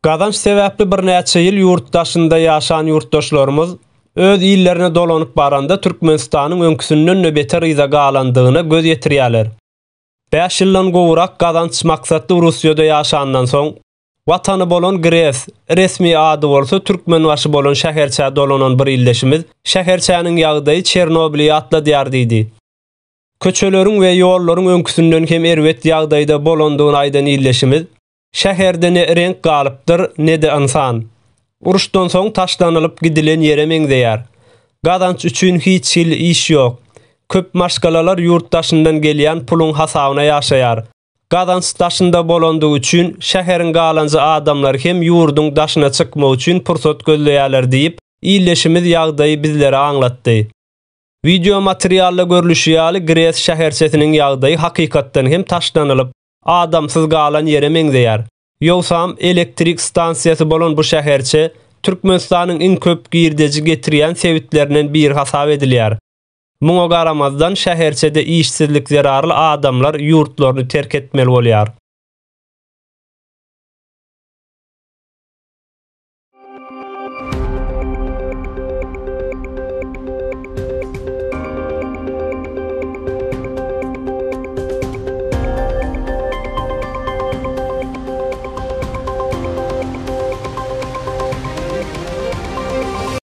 Gazanç sebäpli birnäçe ýyl ýurt daşynda ýaşan ýurtdaşlarymyz öz illerine dolanyp baranda Türkmenistanyň öňküsinden-de beter yza galandygyna göz ýetirýärler. Bäş ýyldan gowrak gazanç maksatly Russiýada ýaşandan soň, Watany bolan Gres, resmi ady bolsa Türkmenbaşy bolan şäherçä dolanan bir ildeşimiz şäherçäniň ýagdaýy Çernobyly ýatladýar diýdi. Köçeleriň we ýollaryň öňküsinden hem erbet ýagdaýda bolandygyny aýdan ildeşimiz, Şäherde ne reňk galypdyr, ne-de ynsan. Uruşdan soň taşlanylyp gidilen ýere meňzeýär. Gazanç üçin hiç hili iş ýok. Köp maşgalalar ýurt daşyndan gelýän puluň hasabyna ýaşaýar. Gazanç daşynda bolandygy üçin, şäheriň galanja adamlary hem ýurduň daşyna çykmak üçin pursat gözleýärler diýip, ildeşimiz ýagdaýy bizlere aňlatdy. Wideo materialda görlüşi ýaly, Gres şäherçesiniň ýagdaýy hakykatdan hem taşlanylyp, adamsyz galan ýere meňzeýär. Ýogsam, elektrik stansiýasy bolan bu şäherçe Türkmenistanyň iň köp girdeji getirýän sebitlerinden biri hasap edilýär. Muňa garamazdan, şäherçede işsizlik zerarly adamlar ýurtlaryny terk etmeli bolýar.